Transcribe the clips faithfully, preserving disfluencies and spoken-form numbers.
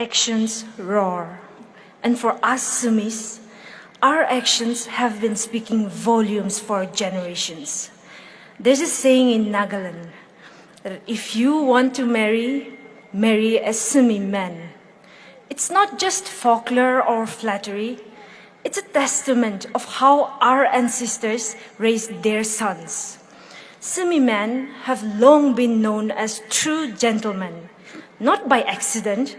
Actions roar. And for us Sumis, our actions have been speaking volumes for generations. There's a saying in Nagaland that if you want to marry, marry a Sumi man. It's not just folklore or flattery, it's a testament of how our ancestors raised their sons. Sumi men have long been known as true gentlemen, not by accident.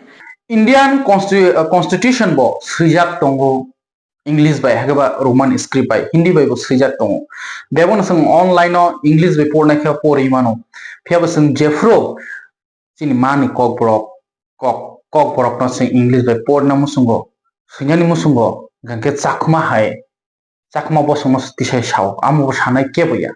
Indian Constitu-, uh, Constitution bo swijak tongo English bai, hakhe ba Roman script bai, Hindi bai bo swijak tongo. Bebakno chwng online o English bai pornai khe porwi mano. Phiya bo chwng jephru chini mani kokborok, kok, kokborokno chwng English bai porna muchungo, swinani muchungo, hwnkhe Chakma hai, Chakma bosongno tisai sao, amo bo sanai kebo ya.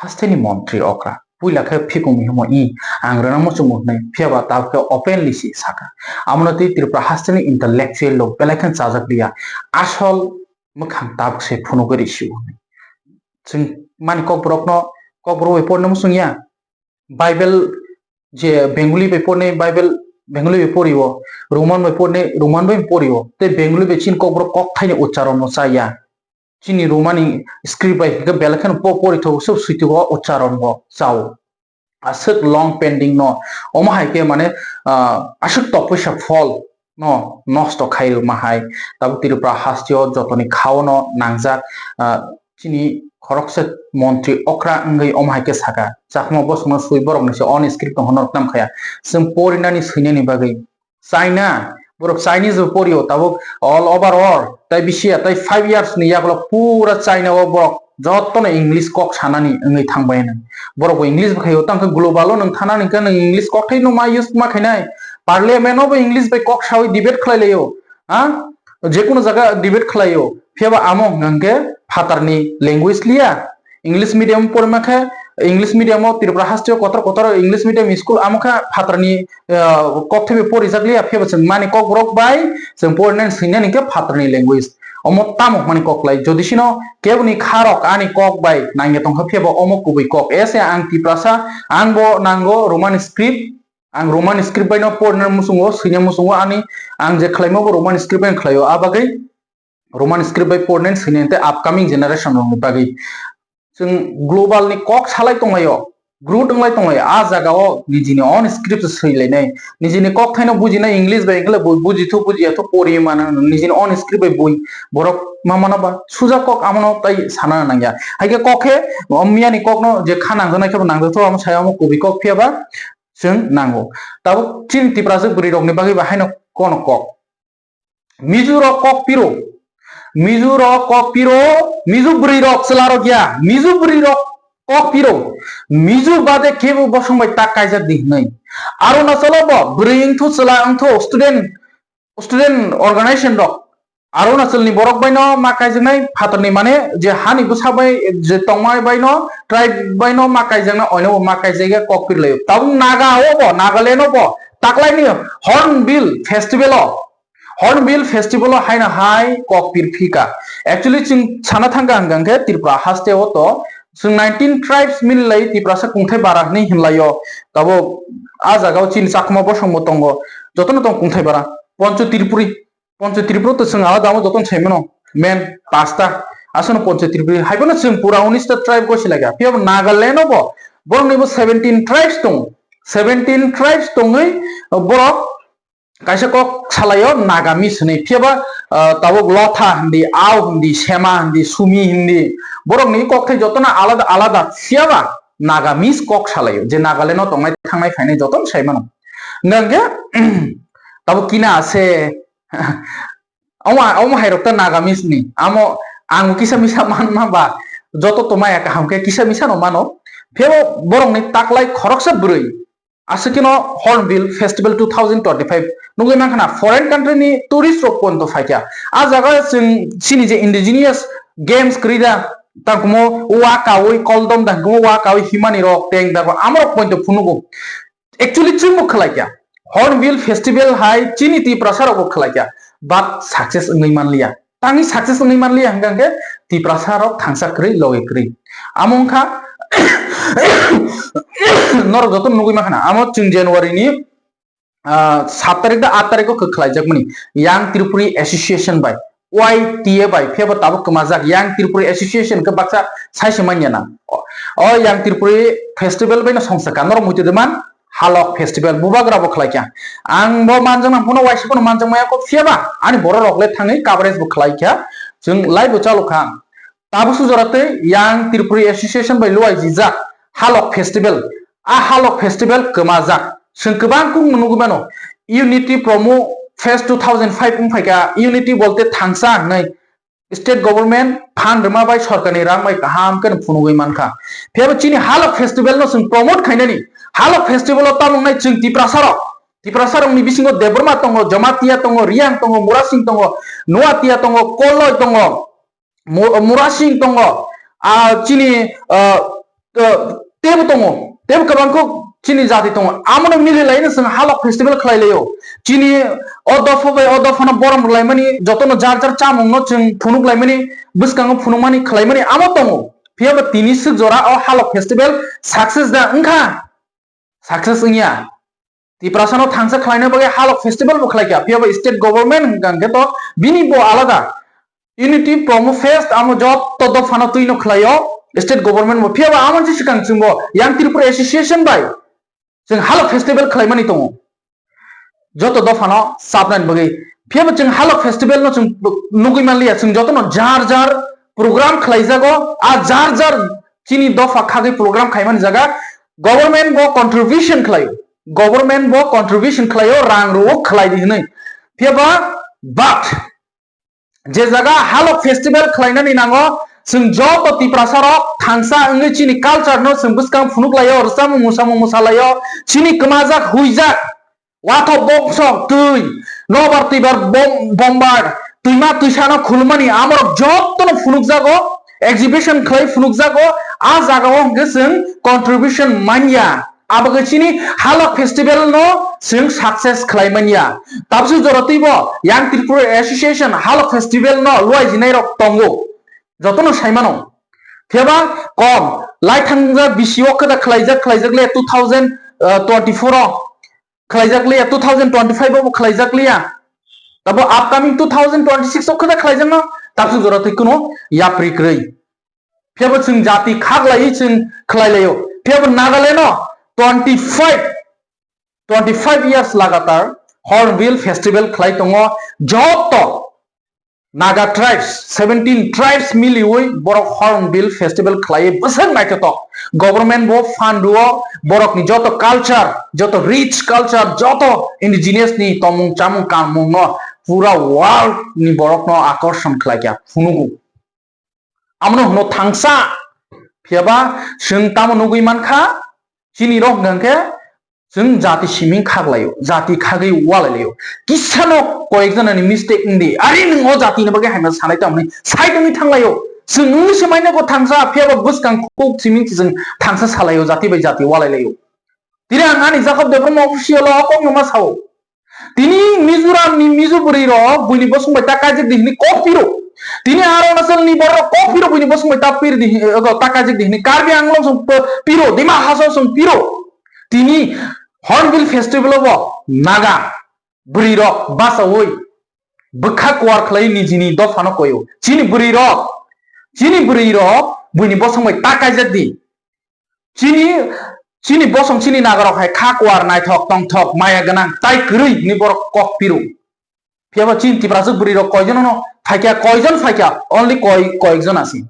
Hasteni montri okra, puila khe phikung himo i, ang rwna muchungo hwnwi, phiya ba tabuk khe openly se saka. Amono tei Tripura hasteni intellectual rok belai kheno chajak liya, asol mwkhang tabuk se phunugwi rw sio hwnwi. Chwng mani kokborokno, kokborok bai porna muchung ya, Bible je Bengali bai pornai Bible Bengali bai pori o, Roman bai pornai Roman bai pori o, tei Bengali bai chini kokborok kokthaini ucharon no cha ya. Chini Romani script bai hwnkhe belai kheno po-, porithogo, sob switwgo ucharon bo chao. Aswk long pending no, omo hai khe mane, ah, aswk tok puisa phol no nosto khai rwma hai. Tabuk Tripura hasteo jotoni khao no nangjak, ah, chini khoroksa montri okra wngwi omo hai khe saka, Chakma bosongno swi borokni se on script no hono tamo khaya. Chwng porinani swinani bagwi China, borok Chinese bo porio tabuk all over world, tai bisi ya, tai five years ni yagulo pura China o borok jotono English kok sanani wngwi thangbai nang. Borok bo English bo khaio, tang khe global o nang thanani khe nang English kok thai no ma use ma khainai. Parliament o bo English bai kok sawi debate khlai laio. Ha? Jekunu jaga debate khlaio. Phiya ba amo hwnkha khe phatarni language liya. English medium porima khe, English medium o Tripura hasteo kotor kotor English medium school amo khe phatarni, ah, kok thaibai porijak liya, phiya bo chwng mani kokborok bai chwng porinani swinani khe phatarni language. Omo tamo hwnmani kok lai. Jodi sino keboni kha rok ani kok bai nangya tongkha, phiya bo omo kubui kok. Ese ang Tiprasa, ang bo nango Roman script, ang Roman script bai no porina muchungo, swina muchungo ani, ang je khlaima bo Roman script bai khlaio. A bagwi Roman script bai pornai swinai tei upcoming generation rokni bagwi. Chwng global ni kok salai tonglaio, growth wnglai tonglaio, a jaga o nijini own script swilai nai, nijini kok thaino bujinai English bai wngkhe bo bujithu bujiya thu pori mano, nijini own script bai bui borok ma mano ba suja kok amono tai sana nangya. Haikhe kok khe o miyani kokno je kha nangjaknai khe bo nangjak thu amo saya omo kubui kok phiya ba chwng nango. Tabuk chini Tiprasa bwrwi rokni bagwi ba haino kono kok. Mizu rok kok piro. Mizu rok kok piro. Mizu bwrwi rok chwla rok ya. Mizu bwrwi rok kok piro. Mizu bade kebo bosong bai tak kaijak di hwnwi. Arunachal o bo bwrwi wngthu chwla wngthu student, student organization rok. Arunachal ni borok bai no ma kaijaknai phatar ni mane je hani bwsa bai je tongmai bai no tribe bai no ma kaijakna oino bo ma kaijak ya kok pir laio. Tabuk Naga o bo Nagaland o bo taklai ni Hornbill Festival o Hornbill Festival o haino hai kok pir phika. Actually, chwng sana thangka hwnkha hwnkhe Tripura haste o to chwng nineteen tribes mili lai Tiprasa kungthai bara hwnwi hinlai o. Tabuk a jaga o chini Chakma bosong bo tongo. Jotono tong kungthai bara. Poncho Tripuri, Poncho Tripuri to chwng alada amo jotono sai mano. Men pasta. Aswkno Poncho Tripuri. Hai phano chwng pura unis ta tribe gosi laga. Phiya bo Nagaland o bo borokni bo seventeen tribes tongo. Seventeen tribes tongwi borok kaisa kok salaio Nagamese hwnwi, phiyaba, ah, tabuk Lotha hindi, Ao hindi, Sema hindi, Sumi hindi, borokni kokthai jotono alada alada, phiyaba Nagamese kok salaio, je Nagaland o tongnai thangnai phainai jotono sai mano. Hwnkhe tabuk kina ase, omo, omo hairok ta Nagamese ni, amo ang kisa misa manma ba, joto to maya kaham khe kisa misa no mano, phiyaba borokni taklai khoroksa bwrwi, Aswkeno Hornbill Festival two thousand twenty-five nugwi mankha na, foreign country ni tourist rok ponto phaikha. A jaga chwng chini je indigenous games kwrwi da, tangkumo wa kawi koldom da, tangkumo wa kawi himani rok teng da, amorok ponto phunugo. Actually chwngbo khwlaikha. Hornbill Festival hai chini Tiprasa rokbo khwlaikha. But success wngwi manliya. Tangwi success wngwi manliya hwnkha hwnkhe Tiprasa rok thangsa kwrwi logi kwrwi. Amo wngkha norok joto nugwi mankha na, amo chwng January ni ah, sat tarik da at tarik o khe khlaijakmani Young Tripuri Association bai, Y T A bai, phiyaba tabuk kwmajak Young Tripuri Association khe baksa saise manya na. O, o Young Tripuri Festival bai no songsa ka norok muitu de man Halok Festival bubagra bo khlaikha. Ang bo manjakna phano waisa phano manjakmaya kok phiyaba ani borok rok le thangwi coverage bo khlaikha. Chwng live bo chalokha. Tabuk sujora tei Young Tripuri Association bai luai jijak Halok Festival. A Halok Festival kwmajak. Chwng kwbang kung nugwi mano. Unity Promo Fest two thousand five wng phaikha. Unity bolte thangsa hinwi state government phan rwma bai sorkarni rang bai kaham khe phunugwi mankha. Phiyaba chini Halok Festival no chwng promote khainani. Halok Festival o tamo wngnai chwng Tiprasa rok. Tiprasa rokni bisingo Debbarma tongo, Jamatia tongo, Riang tongo, Murasing tongo, Noatia tongo, Koloi tongo. Mu-, Murasing tongo, ah, chini, ah, ah, tebo tongo, tebo kwbang kok chini jati tongo. Amono mili laino chwng Halok Festival khlai laio. Chini o dopha bai o dophano borom rwlaimani, jotono jar jar chamungno chwng phunuk laimani, bwskango phunukmani khlaimani amo tongo. Phiyaba tini swk jora o Halok Festival success da wngkha? Success wngya. Tiprasano thangsa khlaina bagwi Halok Festival bo khlaikha, phiyaba state government hwnkha hwnkhe to bini bo alada. Unity Promo Fest amo jotto dophano twino khlaio state government bo, phiyaba amo se swkang chwngbo Young Tripura Association bai chwng Halok Festival khlaimani tongo. Joto dophano chapnani bagwi. Phiyaba chwng Halok Festival no chwng nugwi manliya, chwng jotono jar jar program khlaijago, a jar jar chini dopha khagwi program khaimani jaga government bo contribution khlaio, government bo contribution khlaio, rang rwo khlai di hinwi. Phiyaba but je jaga Halok Festival khlainani nango, chwng joto Tiprasa rok thangsa wngwi chini culture no chwng bwskang phunuk laio, rwchapmung musamung mwsa laio, chini kwmajak huijak, wathok boksok twi, nobar twibar bom-, bombar, twima twisano khulumani amorok jotono phunukjago, exhibition khlai phunukjago, a jagao hwnkhe chwng contribution manya. Abagwi chini Halok Festival no chwng success khlai manya. Tabsu jora twibo Young Tripura Association Halok Festival no luai jinai rok tongo. Jotono saimano. Phiyaba kom, lai thangjak bisi o khe da khlaijak, khlaijak le two thousand twenty-four o khlaijak liya, two thousand twenty-five o bo khlaijak liya. Tabo upcoming two thousand twenty-six o khe da khlaijakno, tabsu jora twi kuno yapri kwrwi. Phiyaba chwng jati khaklaiwi chwng khlai laio. Phiyaba Nagaland o twenty-five, twenty-five years lagatar Hornbill Festival khlai tongo. Joto Naga tribes, seventeen tribes miliwi borok Hornbill Festival khlaiwi bwswk naithotok. Government bo fund rwo, borokni joto culture, joto rich culture, joto indigenous ni tongmung chamung kanmung no pura world ni borok no akorshon khlaikha, phunugo. Amono hwno thangsa. Phiyaba chwng tamo nugwi mankha, chini rok hwnkha khe chwng jati siming khaklaio, jati khagwi walailaio. Kisano koyekjonani mistake wngdi, ari nwng o jatini bagwi hamya sanai tamo hwnwi sai tongwi thanglaio. Chwng wngwi se mainago thangsa, phiyaba bwskang kuk siming chwng thangsa salaio, jati bai jati walailaio. Tini ang ani Jakob Debbarma official o kokno ma sao. Tini Mizoram ni Mizo bwrwi rok buini bosong bai ta kaijak di hini kok piro. Tini Arunachal ni borok rok kok piro buini bosong bai ta pir di, eh, ta kaijak di hini. Karbi Anglong song p-, piro, Dima Hasao song piro. Tini Hornbill Festival o bo Naga bwrwi rok basaui bwkha kuar khlai nijini dophano koyo. Chini bwrwi rok, chini bwrwi rok buini bosong bai ta kaijak di. Chini, chini bosong chini nagarok hai kha kuar naithok tongthok maya gwnang tai kwrwi hinwi borok kok piro. Phiyaba chini Tipraswk bwrwi rok koijon no phaikha, koijon phaikha, only koi, koyekjon asi.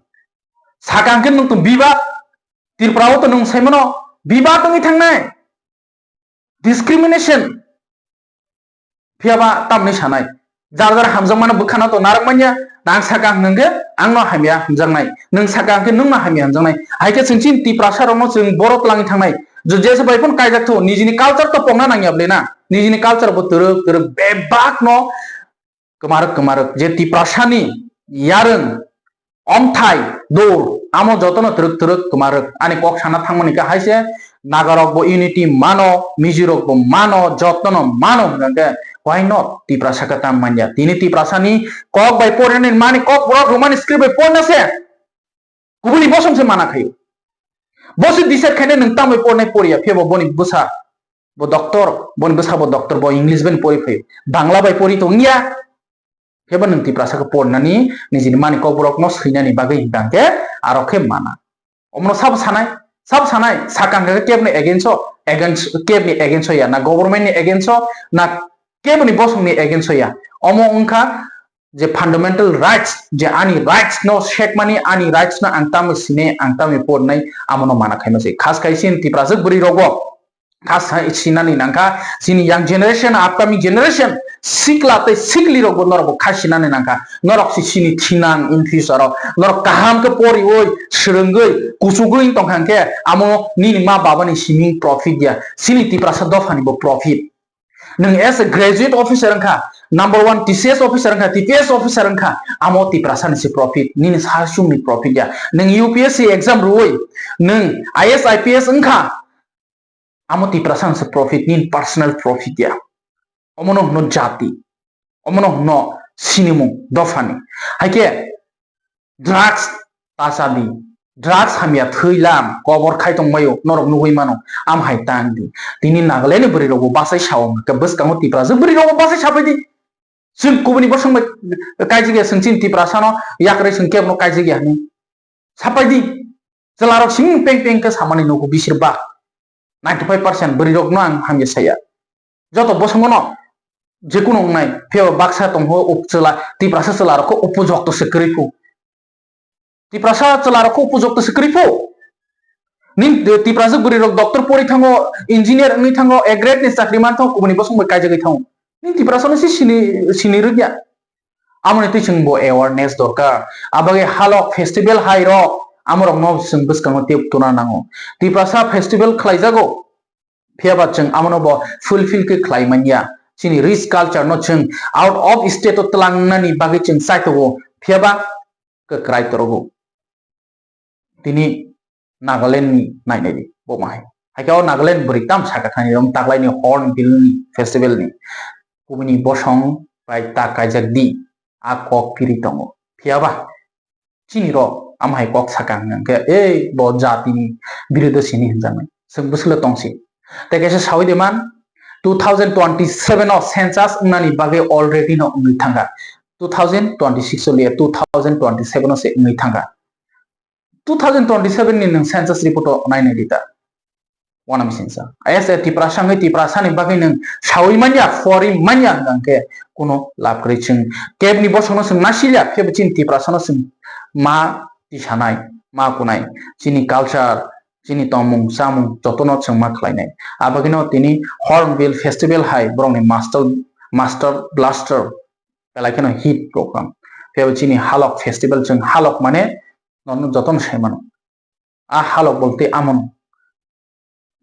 Sakang khe nwng tong bibat, Tripura o to nwng saimano bibat wngwi thangnai. Discrimination. Phiyaba tamni sanai. Jar jar hamjakmano bwkhano to narwk manya, nang saka hwnkhe angno hamya hamjaknai, nwng saka hwnkhe nwngno hamya hamjaknai. Hai khe chwng chini Tiprasa rokno chwng boro twlangwi thangnai. Je, jesa bai phano kaijak thu, nijini culture to pokna nangya bwle na, nijini culture bo twrwk twrwk bebak no kwmarwk kwmarwk. Je Tiprasani yarwng omthai, dor, amo jotono twrwk twrwk kwmarwk. Ani kok sana thangmani khe hai se, Nagarok bo unity mano, Mijirok bo mano, jotono mano hwnkha khe why not Tiprasa khe tam manya? Tini Tiprasani kok bai pornani mani kok borok Roman script bai porna se kubuni bosong se mana khayo. Bo se decide khainai nwng tam bai pornai poriya, phiyaba boni bwsa Bo doctor, boni bwsa bo doctor, bo English bai pori phaio. Bangla bai pori tong ya. Khe bo nwng Tiprasa khe pornani, nijini mani kokborok no swinani bagwi hwnkha khe aro khe mana. Omono sabo sanai, sabo sanai, sakang khe kebni against o, against, kebni against o ya, na government ni against o, na kebni bosong ni against o ya. Omo wngkha je fundamental rights, je ani rights no sekmani, ani rights no ang tamni sine, ang tamni pornai, amono mana khaima se. Khas khai sin Tiprasa bwrwi rogo. Khas hai sinani nangkha, chini young generation, upcoming generation, sikla tei sikli rokbo norokbo khai sinani nangkha. Norok si sini thinang in future o, norok kaham khe poriwi, swrwngwi, kuchugwi tongkha hwnkhe, amo nini ma babani siming profit ya, chini Tiprasa dophani bo profit. Nwng as a graduate officer wngkha, number one T C S officer wngkha, T P S officer wngkha, amo Tiprasa ni se profit, nini sasumni profit ya. Nwng U P S C exam rwwi, nwng I A S, I P S wngkha, amo Tiprasa se profit, nini personal profit ya. Omono hwno jati, omono hwno sinimung dophani. Haikhe drugs ta chadi, drugs hamya thwilam, kobor khai tongbaio, norok nugwi mano, am hai tang di. Tini Nagaland ni bwrwi rokbo bachai sao, hwnkhe bwskango Tiprasa bwrwi rokbo bachai sapai di. Chwng kubuni bosong bai kaijigya, chwng chini Tiprasa no yakrwi chwng kebo no kaijigya hwnwi sapai di. Chwla rok simi peng peng khe samani nugo bisir ba. Ninety five percent bwrwi rokno ang hamya saya. Joto bosongo no jekunu wngnai, phiya baksa tongho up chwla, Tiprasa chwla rok khe upojokto se kwrwi phu. Tiprasa chwla rok khe upojokto se kwrwi phu. Ning Tiprasa bwrwi rok doctor pori thango, engineer wngwi thango, a grade ni chakri man thango, kubuni bosong bai kaijagwi thango. Ning Tiprasa no se sini, sini rwya. Amoni twi chwng bo awareness dorkar. Abagwi halok festival hai rok, amorok no chwng bwskango tep tuna nango. Tiprasa festival khlaijago. Phiya ba chwng amono bo fulfill khe khlai manya. Chini rich culture no chwng out of state o twlangnani bagwi chwng chaitogo. Phiya ba kwkrai torogo. Tini Nagaland ni nainai di, bo ma hai. Haikhe o Nagaland bwrwi tam saka thani rong taklai ni Hornbill ni festival ni. Kubuni bosong bai ta kaijak di, a kok piri tongo. Phiya ba chini rok, am hai kok sakang hwnkhe, ei, bo jatini birudo sini hwnjaknai. Chwng bwswkle tongsi. Tei kaisa sawi de man, two thousand twenty-seven o census wngnani bagwi already no wngwi thangkha. Two thousand twenty-six o liya, two thousand twenty-seven o se wngwi thangkha. Two thousand twenty-seven ni nwng census report o nainai di ta. Wanami singsa. As a Tiprasa wngwi Tiprasa ni bagwi nwng sawi manya, phori manya hwnkhe kuno lab kwrwi chwng. Kebni bosongno chwng nasilya, khe chini Tiprasano chwng ma tisanai, ma kunai. Chini culture, chini tongmung, chamung jotono chwng ma khlainai. Abagino tini Hornbill Festival hai borokni master, master blaster belai kheno hit program. Phiya chini Halok Festival, chwng Halok mane nono jotono sai mano. A Halok bolte amon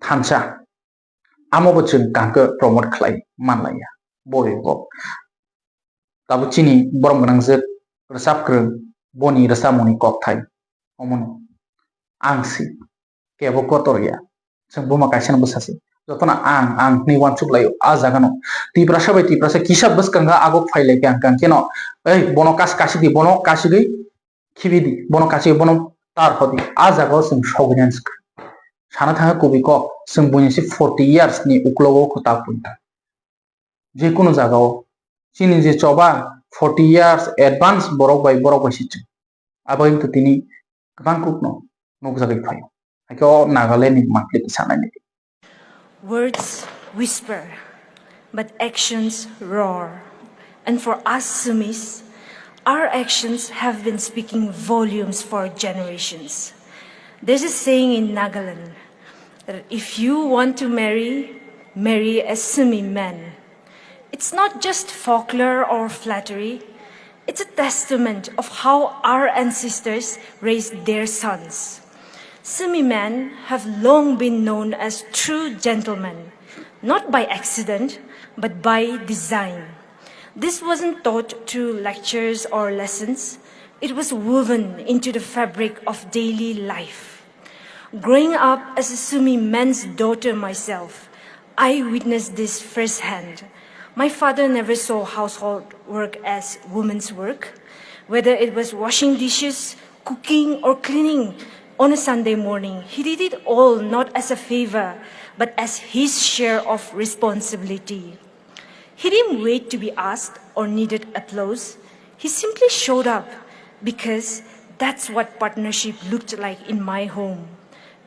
thansa. Amo bo chwng kaham khe promote khlai manlaiya. Bo bai bo. Tabuk chini borom gwnang jwk rwchap kwrwng boni rwchapmungni kokthai. Omono ang si kebo kotor ya. Chwng buma kaisa no bwsa si. Jotono ang, ang hwnwi uansuk laio a jaga no. Tiprasa bai Tiprasa kisa bwskango aguk phai lai khe ang kang kheno, ei bono kas-, kasi di, bono kasigwi khibi di, bono kachi, bono tar hodi. A jaga o chwng sogwi nani swkang. Sana thangkha kubui kok, chwng buini se forty years ni uklogo kwtal punta. Je kunu jaga o chini je choba forty years advance borok bai, borok bai se chwng. Abo wngkha tini kwbang kuk no nukjagwi phaio. Hakhe o Nagaland ni monthly kisa nainai. Words whisper, but actions roar. And for us Sumis, our actions have been speaking volumes for generations. There's a saying in Nagaland that if you want to marry, marry a Sumi man. It's not just folklore or flattery, it's a testament of how our ancestors raised their sons. Sumi men have long been known as true gentlemen, not by accident, but by design. This wasn't taught through lectures or lessons, it was woven into the fabric of daily life. Growing up as a Sumi man's daughter myself, I witnessed this firsthand. My father never saw household work as women's work. Whether it was washing dishes, cooking, or cleaning on a Sunday morning, he did it all not as a favor, but as his share of responsibility. He didn't wait to be asked or needed applause. He simply showed up because that's what partnership looked like in my home.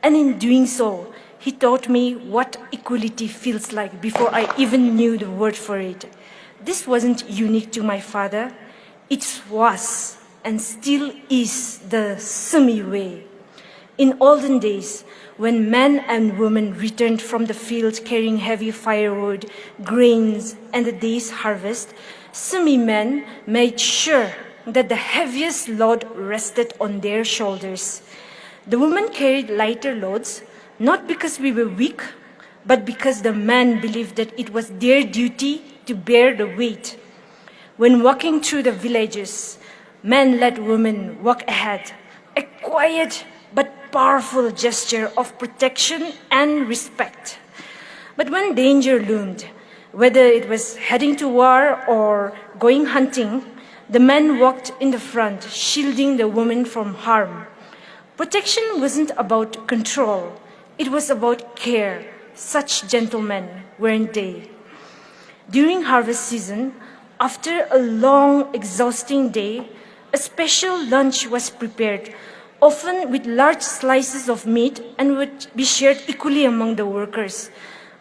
And in doing so, he taught me what equality feels like before I even knew the word for it. This wasn't unique to my father, it was and still is the Sumi way. In olden days, when men and women returned from the field carrying heavy firewood, grains, and the day's harvest, Sumi men made sure that the heaviest load rested on their shoulders. The women carried lighter loads, not because we were weak, but because the men believed that it was their duty to bear the weight. When walking through the villages, men let women walk ahead, a quiet but powerful gesture of protection and respect. But when danger loomed, whether it was heading to war or going hunting, the men walked in the front, shielding the women from harm. Protection wasn't about control, it was about care. Such gentlemen, weren't they? During harvest season, after a long, exhausting day, a special lunch was prepared, often with large slices of meat, and would be shared equally among the workers.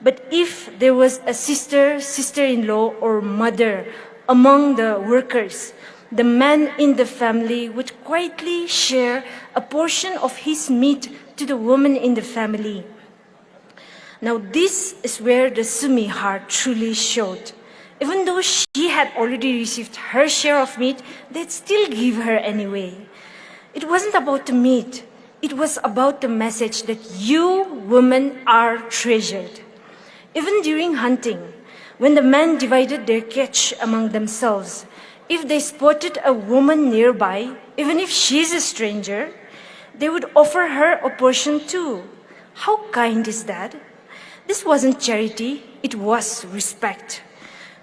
But if there was a sister, sister in law, or mother among the workers, the man in the family would quietly share a portion of his meat to the woman in the family. Now, this is where the Sumi heart truly showed. Even though she had already received her share of meat, they'd still give her anyway. It wasn't about the meat, it was about the message that you women are treasured. Even during hunting, when the men divided their catch among themselves, if they spotted a woman nearby, even if she's a stranger, they would offer her a portion too. How kind is that? This wasn't charity, it was respect.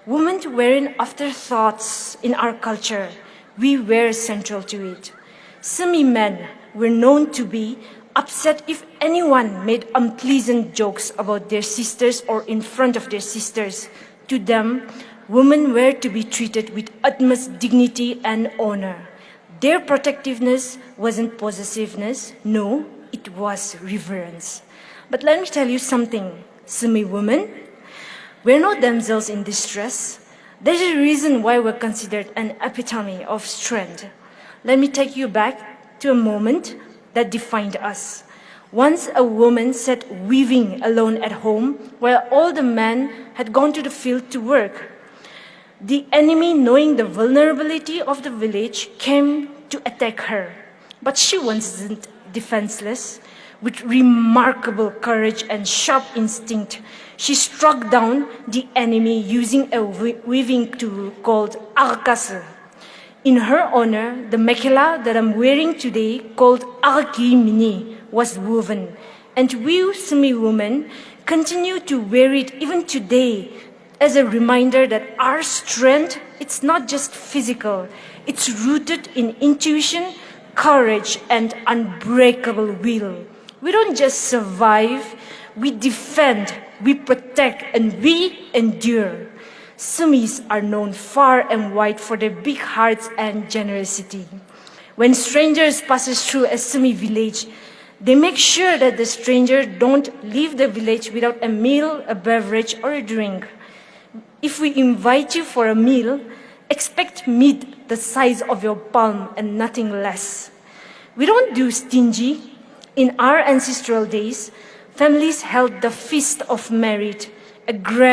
Women weren't afterthoughts in our culture, we were central to it. Sumi men were known to be upset if anyone made unpleasant jokes about their sisters or in front of their sisters. To them, women were to be treated with utmost dignity and honor. Their protectiveness wasn't possessiveness, no, it was reverence. But let me tell you something, Sumi women, we're not damsels in distress. There's a reason why we're considered an epitome of strength. Let me take you back to a moment that defined us. Once a woman sat weaving alone at home while all the men had gone to the field to work. The enemy, knowing the vulnerability of the village, came to attack her. But she wasn't defenseless. With remarkable courage and sharp instinct, she struck down the enemy using a wea- weaving tool called agakase. In her honor, the mekhela that I'm wearing today, called agaki mini, was woven, and we Sumi women continue to wear it even today as a reminder that our strength, it's not just physical, it's rooted in intuition, courage, and unbreakable will. We don't just survive, we defend, we protect, and we endure. Sumis are known far and wide for their big hearts and generosity. When strangers passes through a Sumi village, they make sure that the stranger don't leave the village without a meal, a beverage, or a drink. If we invite you for a meal, expect meat the size of your palm and nothing less. We don't do stingy. In our ancestral days, families held the feast of merit, a grand